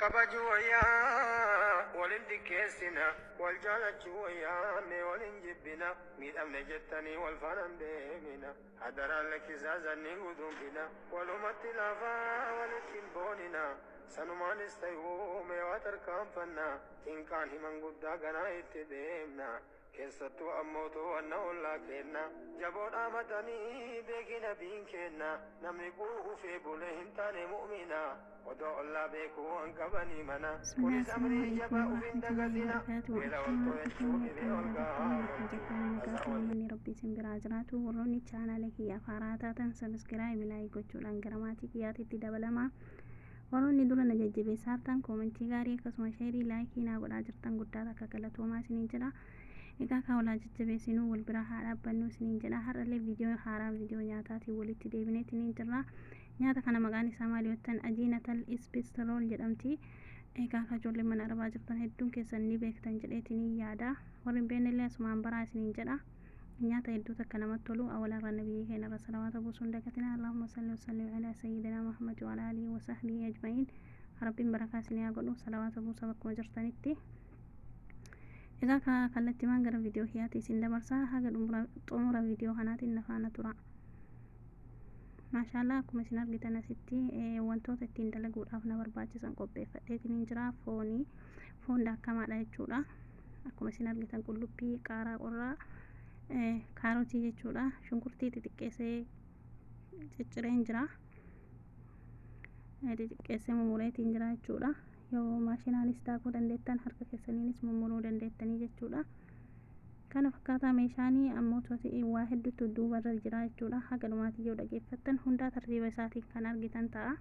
Kabajuu wayyaa walin xiqqeessina, wal jaalachuu wayyaa mee walin jibbina, miidhamne jettanii wal faana hin deemina, hadaraan lakkisaa zanniin guduunfina, walumatti laafaa walitti hin boonina, sanumaanis ta'uu mee waa tarkaanfanna, xinqaan himan guddaa ganaa itti deemna. Keessattuu ammoo to'anna ollaa kenna, jaboo dhaamatanii beekina biin kenna, namni quufee bulee hin taane mu'mina, odoo ollaa beekuu waan qabanii mana. بسم الله. Kunis السلام amrii عليكم jabaa ufin ورحمة الله dagatina, وبركاته. beela ol أشهد to'achuu dhibee ol gaafachuu. Manni Rabbii isin biraa jiraatu. Warroonni chaanaala kiyyaaf haaraa taatan subscribe, like gochuudhaan gara maatii kiyyaatitti dabalamaa. Warroonni dura na jajjabeessaa jirtan koomentii gaarii akkasuma sheerii, laayikii naa godhaa jirtan guddaa takka galatoomaa isiniin jedha. Egaa kaa walaa jajjabeessinuu, wal biraa haa dhaabbannuu isiniin jedha. Har'allee viidiyoo haaraa, viidiyoo nyaataatiin walitti deebineetiniin jirra. Nyaata kana maqaan isaa maali jettan, ajiinatal ispis roll jedhamti. Egaa akka ijoollee mana arabaa jirtan hedduun keessan ni beektan jedheetinii yaada. Warri hin beeknellee asumaan baraa isiniin jedha. Nyaata hedduu takka namatti tolu. Awalarra nabiyyi keenya irra salawaata buusuun dagatina. اللهم صل وسلم على سيدنا محمد وعلى آله وصحبه أجمعين. Rabbiin barakaa isinii haa godhu. Salawaata buusa bakkuma jirtanitti. Egaa kallattimaan gara viidiyoo kiyyaatti isin dabarsaa, haga xumura viidiyoo kanaatiin na faana tura. Maashaallah, akkuma isin argitan asitti wantoota ittiin dalaguudhaaf na barbaachisan qopheeffadheetiin jira. Foonii, foon daakamaadha jechuudha. Akkuma isin argitan qullubbii, qaaraa qorraa, kaarotii jechuudha. Shunkurtii xixiqqeessee ciccireen jira. Xixiqqeessee mummureetiin jira jechuudha. Yoo maashinaanis daakuu dandeettan, harka keessaniinis mummuruu dandeettanii jechuudha. Kana fakkaataa meeshaanii ammoo waa hedduutu duubarra jira jechuudha. Haga dhumaatii yoo dhageeffattan hundaa tartiiba isaatiin kan argitan ta'a.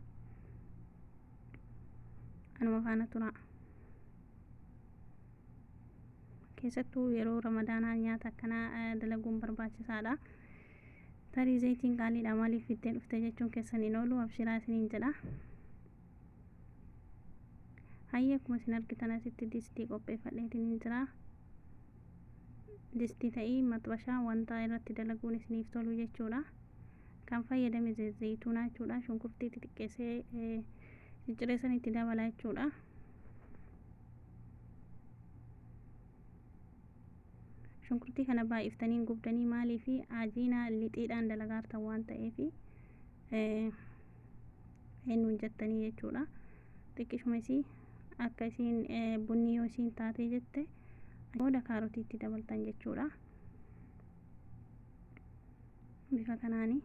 Anuma faana tura. Keessattuu yeroo Ramadaanaa nyaata akkanaa dalaguun barbaachisaadha. Tarii zayitiin qaaliidha, maaliif fiddee dhufte jechuun keessan hin oolu, abshiraa isiniin jedha. Hayyee, akkuma isin argitan asitti distii qopheeffadheetiin jira. Distii ta'ii maxbashaa, wanta irratti dalaguun isiniif tolu jechuudha. Kan fayyadame zayituunaa jechuudha. Shunkurtii xixiqqeessee cicciree san itti dabala jechuudha. Shunkurtii kana baay'iftanii gubdanii, maalii fi ajiina lixiidhaan dalagaartan waan ta'eef eenyuun jettanii jechuudha. Xiqqishuma isii akka isiin bunni yoo isiin taatee jette booda kaarotiitti dabaltan jechuudha. Bifa kanaani.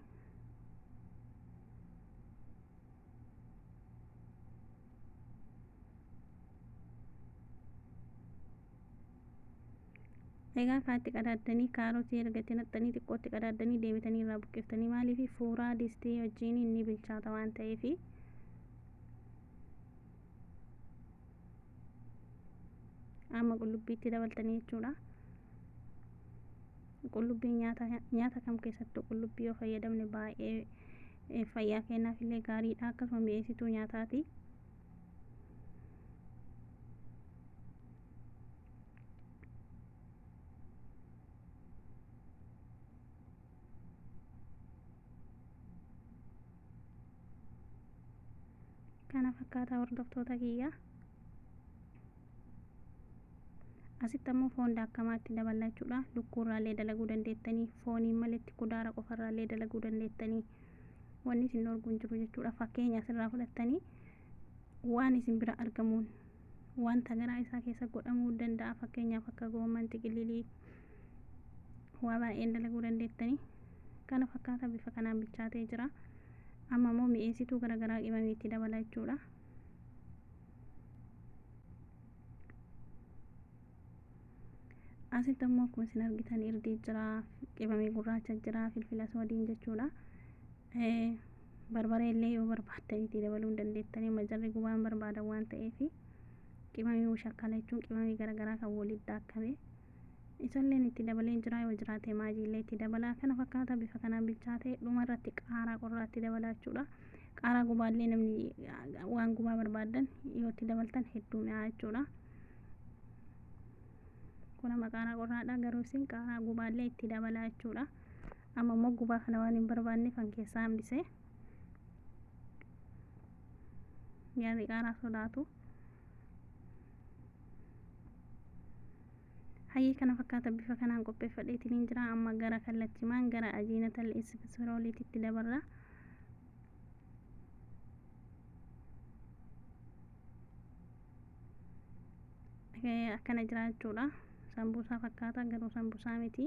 Egaa kaatti qadaaddanii, kaarotii erga itti naqxanii xiqqootti qadaaddanii deebitanii irraa buqqiftanii, maaliif fuuraa distii wajjin inni bilchaata waan ta'eef. Amma qullubbiitti dabaltanii jechuudha. Qullubbii nyaata kam keessattuu qullubbii yoo fayyadamne baay'ee fayyaa keenyaaf illee gaariidha, akkasuma mi'eessituu nyaataati. Kana fakkaataa hordoftoota kiyya. Asitti ammoo foon daakamaatti daballa jechuudha. Lukkuurraallee dalaguu dandeettanii, fooniin maletti kudaara qofarraallee dalaguu dandeettanii, wanni isin dhorgu hin jiru jechuudha. Fakkeenya asirraa fudhattanii waan isin bira argamuun wanta garaa isaa keessa godhamuu danda'a. Fakkeenyaaf akka gooman, xiqililii, waa baay'een dalaguu dandeettanii. Kana fakkaata, bifa kanaan bilchaatee jira. Amma immoo mi'eessituu garaagaraa qimamii itti dabala jechuudha. Asitti ammoo akkuma isin argitan irdii jira, qimamii gurraacha jira, filfila aswadiin jechuudha. Barbaree illee yoo barbaaddan itti dabaluu dandeettanii, majarri gubaan barbaadan waan ta'eef. Qimamii mushakkala jechuun qimamii garaagaraa kan walitti daakame isalleen itti dabalee jira. Yoo jiraate maajiillee itti dabalaa. Kana fakkaata, bifa kanaan bilchaate. Dhuma irratti qaaraa qorraatti dabalaa jechuudha. Qaaraa gubaallee namni waan gubaa barbaadan yoo itti dabaltan hedduu mi'aa jechuudha. Kun amma qaaraa qorraadha, garuu isin qaaraa gubaallee itti dabalaa jechuudha. Amma immoo gubaa kana waan hin barbaanneef kan keessaa hambise. Jarri qaaraa sodaatu. Hayyee kana fakkaata bifa kanaan qopheeffadheetiin jira. Amma gara kallattimaan gara ajiina tal'eessifisirooliititti dabarra. Akkana jira jechuudha. Sambuusaa fakkaata garuu sambuusaa miti.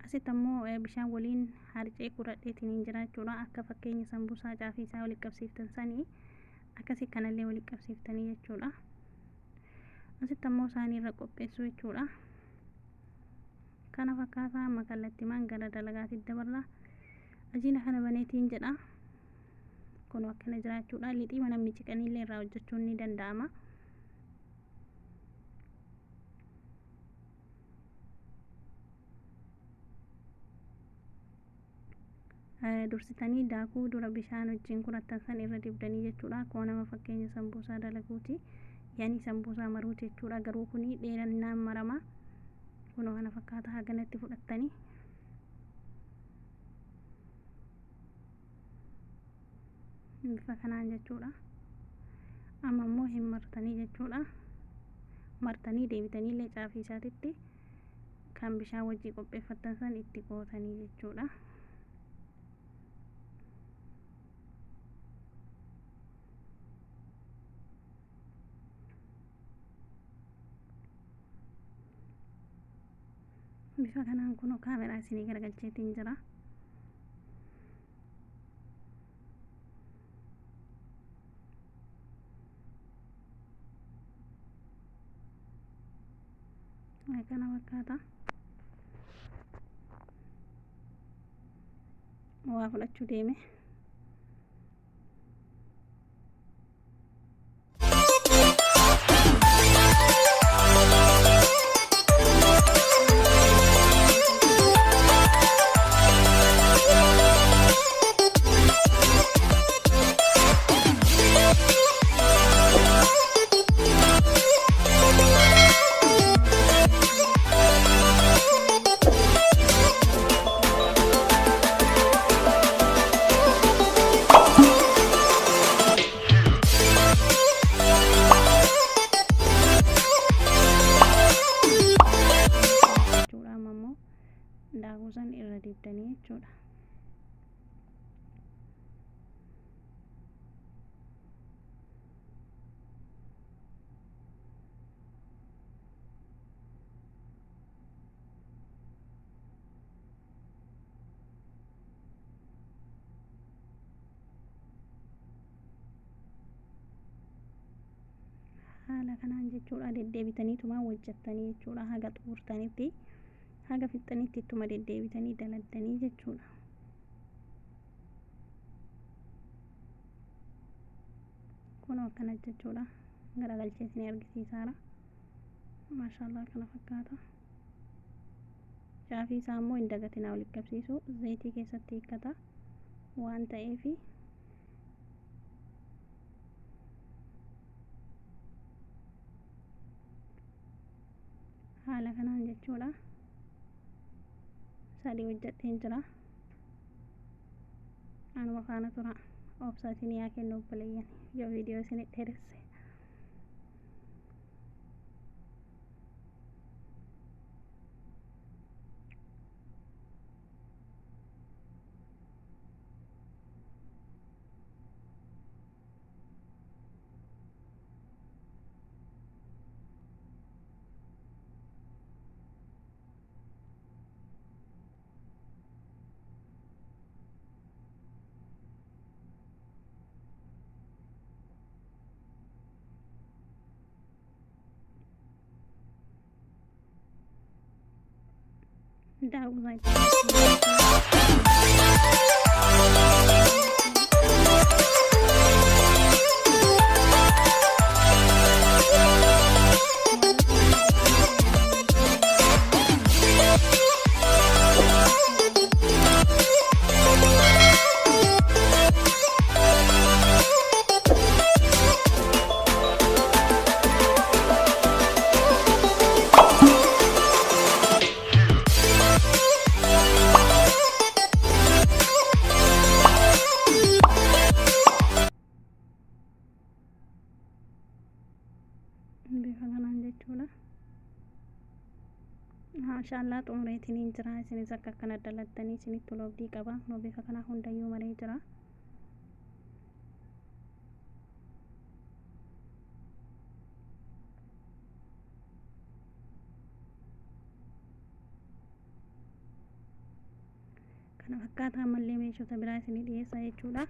Asitti ammoo bishaan waliin harcee kuradheetiin jira jechuudha. Akka fakkeenya sambuusaa caafii isaa walitti qabsiiftan sanii akkasii kanallee walitti qabsiiftanii jechuudha. Asitti ammoo isaanii irra qopheessuu jechuudha. Kana fakkaata amma kallattimaan gara dalagaatitti dabarra. Ajiina kana baneetiin jedha. Kun akkana jira jechuudha. Lixii mana miciqaniillee irraa hojjechuun ni danda'ama. Dursitanii daakuu dura bishaan wajjin kurattan san irra dibdanii jechuudha. Akkuma nama fakkeenya sambuusaa dalaguuti. Yani sambuusaa maruuti jechuudha. Garuu kuni dheerannaan marama. Kunoo kana fakkaata haganatti fudhattanii. Bifa kanaan jechuudha. Amma immoo hin martanii jechuudha. Martanii deebitanii illee caafii isaatitti kan bishaan wajjin qopheeffattan san itti gootanii jechuudha. Bifa kanaan kunoo kaameraa isinii garagalcheetiin jira. Kana fakkaata. Waa fudhachuu deeme. Jechuudha. Amma immoo daakuu san irra dibdanii jechuudha. Haala kanaan jechuudha deddeebitaniituma hojjettanii jechuudha. Haga xumurtanitti haga fixxanitti ittuma deddeebitanii daladdanii jechuudha. Kunoo akkana jechuudha. Garagalchee isinii argisiisaara. Maashaallah kana fakkaata. Caafii isaa immoo hin dagatinaa walitti qabsiisu. Zayitii keessatti hiikkata waan ta'eefi. Haala kanaan jechuudha. Sadii hojjedheen jira. Anuma faana tura. Obsa isinii haa kennu obboleeyyan. Yoo viidiyoo isinii dheeresse. Daakuu isaa itti bifa kanaan jechuudha. Maashaallah xumureetiin jira. Isinis akka akkana dalattanii isinitti tolu abdii qaba. Kunoo bifa kanaa hundayyuu maree jira. Kana fakkaata ammallee meeshota biraa isinii dhiyeessa jechuudha.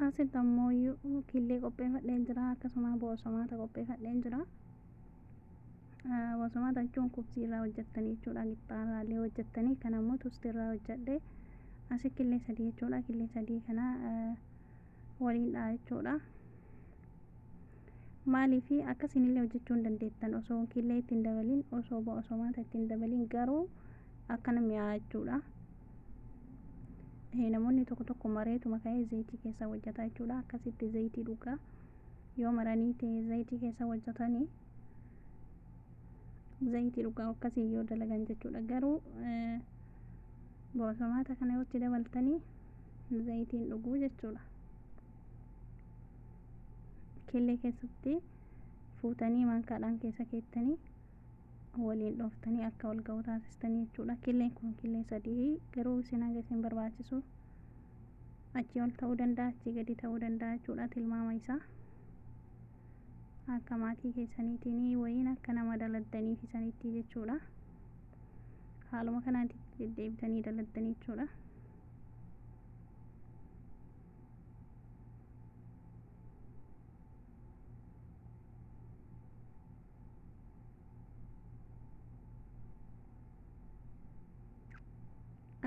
Asitti ammoo killee qopheeffadheen jira. Akkasuma boosomaata qopheeffadheen jira. Boosomaata jechuun kubsii irraa hojjettanii jechuudha. Qixxaa irraallee hojjettanii kan ammoo tustii irraa hojjedhe. Asi killee sadii jechuudha. Killee sadii kana waliin dha'a jechuudha. Maaliif akkasiinillee hojjechuu hin dandeettan osoo killee ittiin dabalin, osoo boosomaata ittiin dabalin, garuu akkana mi'aa'a jechuudha. Namoonni tokko tokko mareetuma ka'ee zayitii keessa hojjeta jechuudha. Akkasitti zayitii dhugaa yoo maranii ta'e zayitii keessa hojjetanii zayitii dhugaa akkasii yoo dalagan jechuudha. Garuu boosomaata kana yoo itti dabaltanii zayitiin dhuguu jechuudha. Killee keessatti fuutanii maankaadhaan keessa keettanii waliin dhooftanii akka wal ga'u taasistanii jechuudha. Killeen kun killee sadii, garuu isin hanga isin barbaachisu achii ol ta'uu danda'a, achii gadi ta'uu danda'a jechuudha. Tilmaama isaa akka maatii keessaniitiin wayiin akka nama daladdaniif isanitti jechuudha. Haaluma kanaan deddeebitanii daladdanii jechuudha.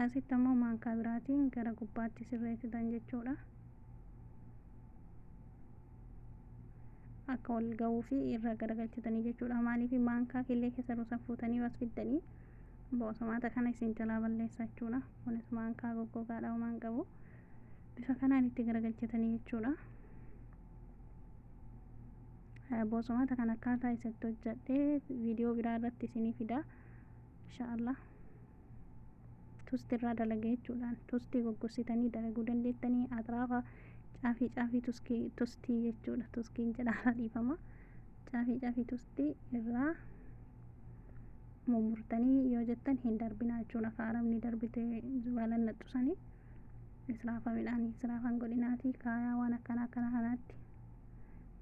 Asitti ammoo maankaa biraatiin gara gubbaatti sirreessitan jechuudha. Akka wal ga'uu fi irra garagalchitanii jechuudha. Maaliif maankaa killee keessa rusa fuutanii as fiddanii boosomaata kana isin jalaa balleessa jechuudha. Kunis maankaa goggogaadha homaan qabu. Bifa kanaan itti garagalchitanii jechuudha. Boosomaata kana akkaataa isatti hojjedhee viidiyoo biraa irratti isinii fida. Inshaallah. Tustii irraa dalagee jechuudhaan tustii goggositanii dalaguu dandeettanii, atraafa caafii caafii tustii jechuudha. Tuskiin jedhaa, dhiifama. Caafii caafii tustii irraa mummurtanii yoo jettan hin darbinaa jechuudha. Kaaramni darbite zubaalan naxxusanii israafa midhaanii israafan godhinaatii kaayaa waan akkana akkana kanaatti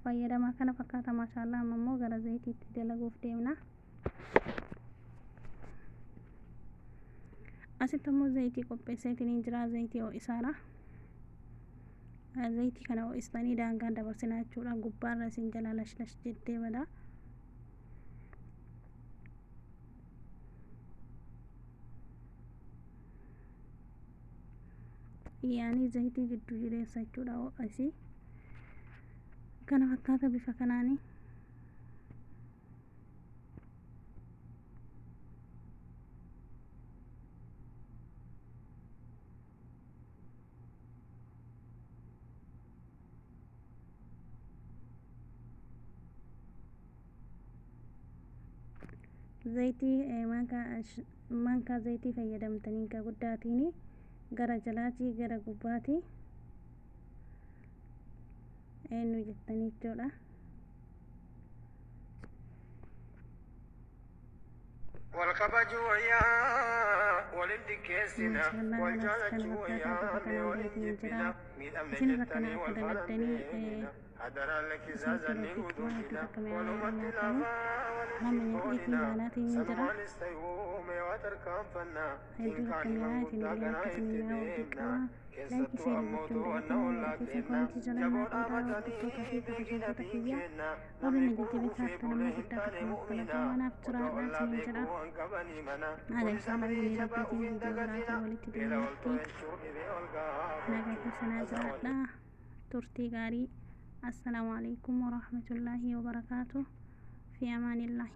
fayyadamaa. Kana fakkaata maashaallaa. Amma immoo gara zayitiitti dalaguuf deemna. Asitti ammoo zayitii qopheesseetiin jira. Zayitii ho'isaadha. Zayitii kana ho'istanii daangaan dabarsinaa jechuudha. Gubbaarra isin jalaa lashlash jettee bada. Yaanii zayitii gidduu jireessa jechuudha ho'asii. Kana fakkaata bifa kanaanii. Zayitii maankaa zayitii fayyadamtanii ka guddaatiin gara jalaatii gara gubbaatii eenyu jettanii jechuudha. Wal kabajuu wayyaa, waliin xiqqeessina, Maashaallah wal kana jaalachuu fakkaata bifa wayyaa, mee kanaan waliin zayitiin jira. jibbina, miidhamne Isinis akkana jettanii akka wal faana daladdanii deemina. Hadaraan lakkisaa isinitti zanni tolu abdii qaba. Hedduu guduunfina, takka mi'aawaa walumatti nyaatamu. laafaa walitti Nama nyaadheetiin qoodina, ilaalaatiin jira. sanumaanis ta'uu mee waa tarkaanfanna, Hedduu takka hinkaan himan mi'aawaa guddaa isinillee ganaa akkasuma itti mi'aawaa abdii deemna. qaba. Laayikii Keessattuu sheerii ammoo gochuun to'annaa dagatinaa. ollaa Yaada keessan kenna, koomentii jala naa jaboo qoodaa. Hordoftoota fi dhaabatanii beekina kabajamtoota kiyya. kenna, Warri namni na jajjabeessaa quufee jirtan bulee ammoo hin guddaa taane takka naaf mu'mina, galatoomaa naaf otoo jiraadhaa ollaa isiniin jedha. beekuu waan qabanii mana, Nagaa kunis inshaallah amrii guyyee jabaa rabbiitiin ufiin viidiyoo dagatina, biraatiin walitti beela ol deebinutti to'achuu dhibee ol nagaa gaafachuu. keessanaa jiraadhaa. Turtii gaarii. Assalaamu alaikum warahmatullaahi wabarakaatuh. Fi amaanillaahi.